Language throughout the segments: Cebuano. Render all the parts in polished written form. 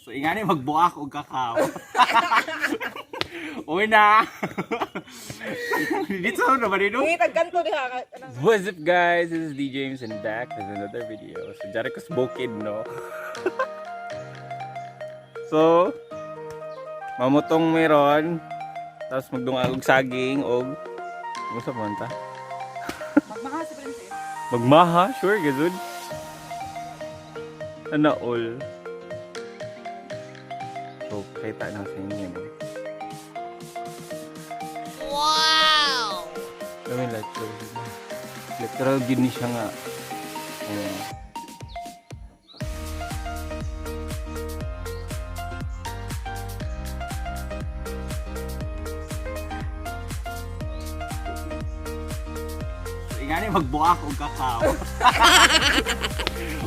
So ingani magbuak og kakao. Uy na. Dito na ba dito? Ngit ang kanto diha kanang What's up, guys? This is D James and back with another video. So dyan ko sa bukid, no? So, mamutong meron. Tapos magdungag og saging og gusto mo ta? Magmahal si Princess. Magmaha, sure, gazud. Ano all. So, kita na sa inyo, no? Wow! Gawin like literal gid ni siya nga. Ayan. So, ingani magbuak og kakao.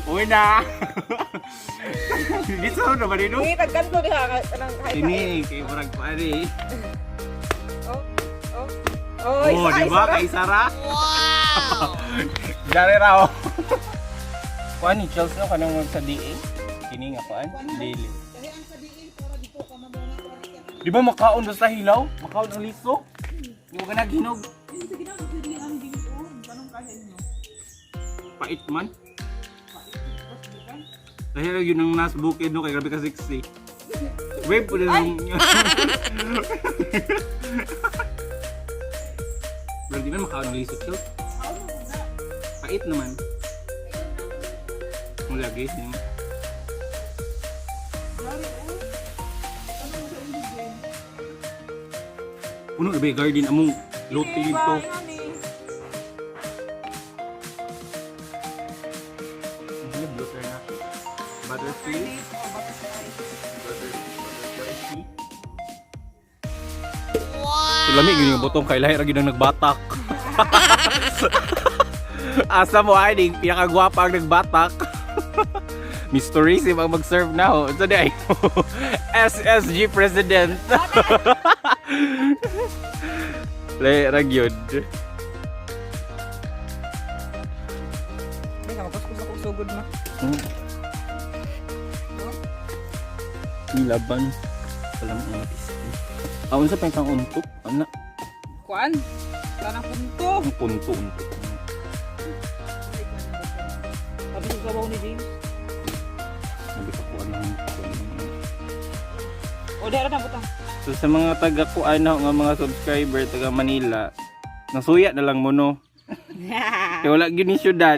Uy na. Dito na ba dito? Ngit ang kanto diha kanang Kini kay murag pa ani. Oh. Oh. Oh, Oh, isa, di ba isa ra. kay Sara? Wow! Dari raw. Kuan ni Chels no kanang mag sa DA. Kini nga kuan daily. Di ba makaon basta hilaw? Makaon ang liso? Di mo ka naghinog? Pait man. Dahil yun ang nasa bukid no kay grabe ka sexy. Wave po din. Pero di man makaon ang liso, Chels. Pait naman. Ang lagi. Yun. Puno na ba yung garden among lote dito? Ano yung blotter na? Butterfree? Butterfly. Wow! So, lami yun yung butong kay lahi ra gyud ang nagbatak. Asa mo ay ding pinakagwapa ang nagbatak. Mr. Rizim ang mag-serve na ho. So di ay SSG President. Lahi ra gyud. Hindi ka magkuskus ako sugod ma. Nilaban. Alam mo ang Ah, unsa pa kang untok? Ana, Kuan. Kanang punto. ang punto untok. Sabi sa sabaw ni James. Sabi ko kuan ang kuan. O di ra na butang. So sa mga taga kuan na nga mga subscriber taga Manila, nasuya na lang mo no. Kaya wala gyud ni syudad.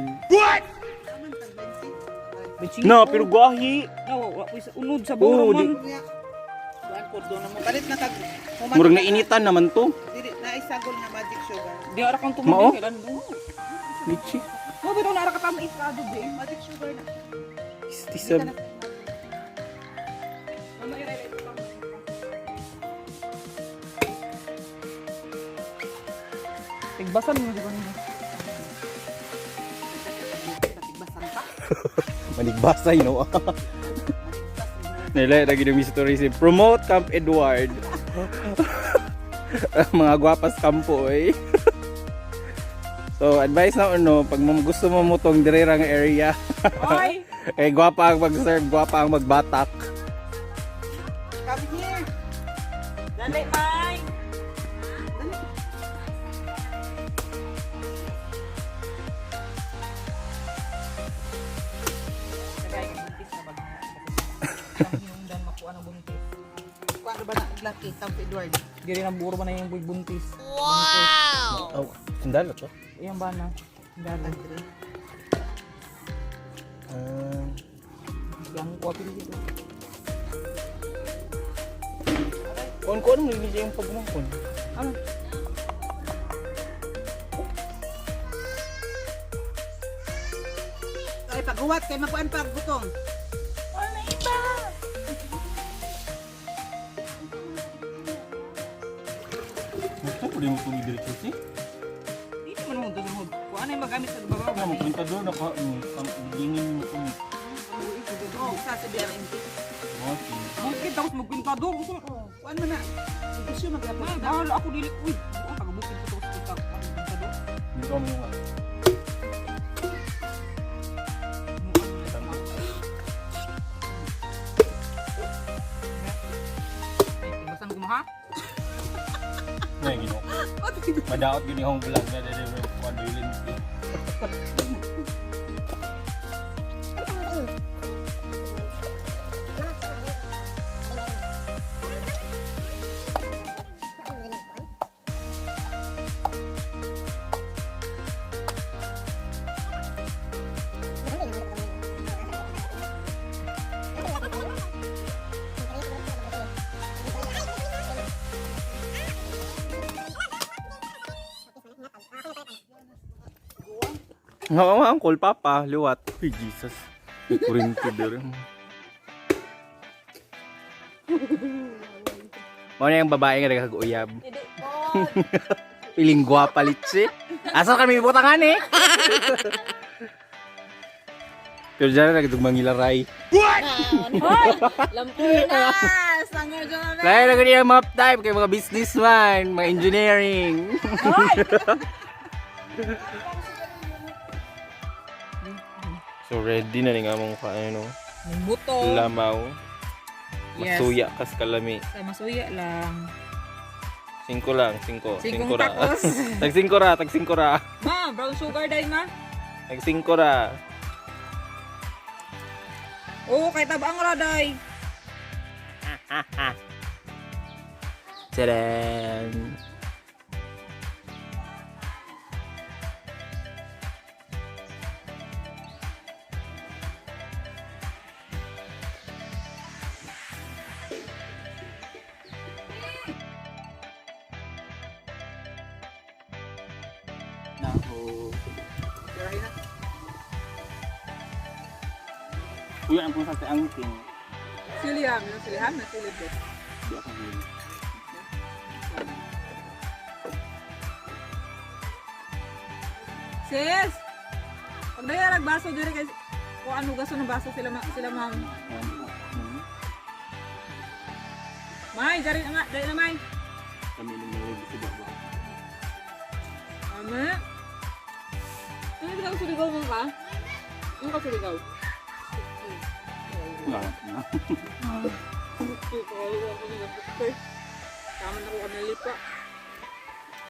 No, pero gwahi. No, wa po sa unod sa Oo, buong di. man. Kuan ko doon na mo palit na kag human Murag nainitan naman to. Dili na isagol na magic sugar. Di ara kang Mao? tumindi kailan do. Lichi. Mo bitaw na ara ka tama iskado di. Magic sugar na. Istisab. Mama ira ira. Tigbasan mo di ba nila? Basan pa. Manigbasay no. Nila lagi ng mystery si promote Camp Edward. Mga gwapas kampo eh. So advice na ano, pag gusto mo mutong dire nga area, Oy! eh gwapa ang mag-serve, gwapa ang magbatak. Come here. Dali, May! Tagay, buntis na bag. Ang hinungdan makuha ng buntis. Kuan ba na lucky Camp Edward. Diri na buro ba na yung buntis? Wow! Oh, sundalo to. Iyang ba na? Dali. Andre. Yang kuha pili dito. Kuan ko anong nilili yung pagmangkon? Ano? Ay paghuwat kay makuan pa butong. Ano iba? Gusto ko rin mo tubig dito si. Dili man mo doon. Kuha na yung magamit sa babaw. Ano mo printador na ka ni gingin mo ko. Oh, sa sa BRMT. Okay. Bukid tapos magpintador. Gusto mo. Oh, kuan man na. Gusto maglapot Ay, na. bahala ako dili. Uy, buka taga bukid ko tapos pintador. Dito mo nga. Ha? Ngay ginoo. Madaot gini hong vlog na dili mo kuan doilin. Oo nga, Uncle Papa, liwat. Uy, Jesus. May kurinti dere. Mao na yung babae nga nagkag-uyab. Hindi po. Piling gwapa litsi. Asa kami butangan eh? Pero dyan na nagdug mangilaray. Lampunas! Ang na. Lain na ganyan map type kay mga businessman, mga engineering. So ready na ni nga mong kaano, Buto. lamaw. Yes. Masuya kas kalami. Sa masuya lang. Singko lang, singko. Singkong Singko ra. takos. Tag singko ra, tag singko ra. Ma, brown sugar dai ma. Tag singko ra. Oo, kay tabang ra dai. Tadam! Uy, ang pusa sa angking. Siliham, no? Siliham na silib. Di ako huli. Sis! Pag dahil nagbaso diri kay kung ano gaso ng baso sila ma, sila ma'am. May, dari na nga, dari na may. Kami nung nalog sa baba. Ama. Ano ka suligaw mo ka? Ano ka suligaw? Wala na. Tama na ko kami lipa.